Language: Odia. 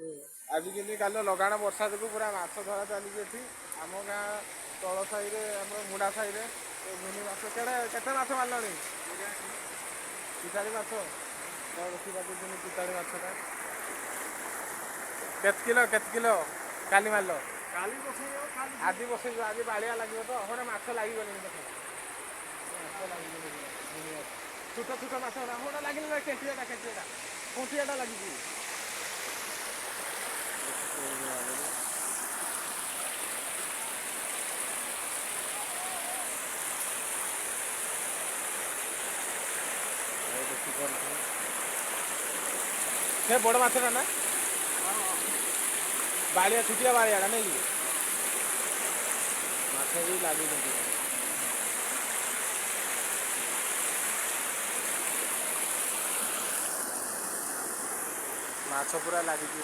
ଆଜି କେମିତି କାଲି ଲଗାଣ ବର୍ଷା ଯୋଗୁଁ ପୁରା ମାଛ ଧରା ଚାଲିଛି ଏଠି ଆମ ଗାଁ ତଳ ସାହିରେ, ଆମର ମୁଣ୍ଡା ସାହିରେ ମିନି ମାଛ। କେଡ଼େ କେତେ ମାଛ ମାରିଲଣି? ପିତାଳି ମାଛ ତ ଦେଖିପାରୁଛନ୍ତି। ପିତାଳି ମାଛଟା କେତେ କିଲୋ? କେତେ କିଲୋ କାଲି ମାରିଲ? କାଲି ବସେଇବ କାଲି। ଆଜି ବସେଇବ। ଆଜି ବାଳିଆ ଲାଗିବ ତ। ଗୋଟେ ମାଛ ଲାଗିଗଲେଣି, ଦେଖ, ମାଛ ଲାଗିଗଲେଣି। ମିନି ମାଛ, ଛୋଟ ଛୋଟ ମାଛ ଗୁଡ଼ା। ଗୋଟେ ଲାଗିଲା, କେଣ୍ଟିଆଟା, କେଣ୍ଟିଆଟା, କଣ୍ଟିଆଟା ଲାଗିଛି। ଦେଖିପାରୁଥିବେ ସେ ବଡ଼ ମାଛଟା ନା ବାଳିଆ, ଛୋଟିଆ ବାଳିଆଟା ନାଇଁ କି? ମାଛ ବି ଲାଗୁଛନ୍ତି। ମାଛ ପୁରା ଲାଗିଛି।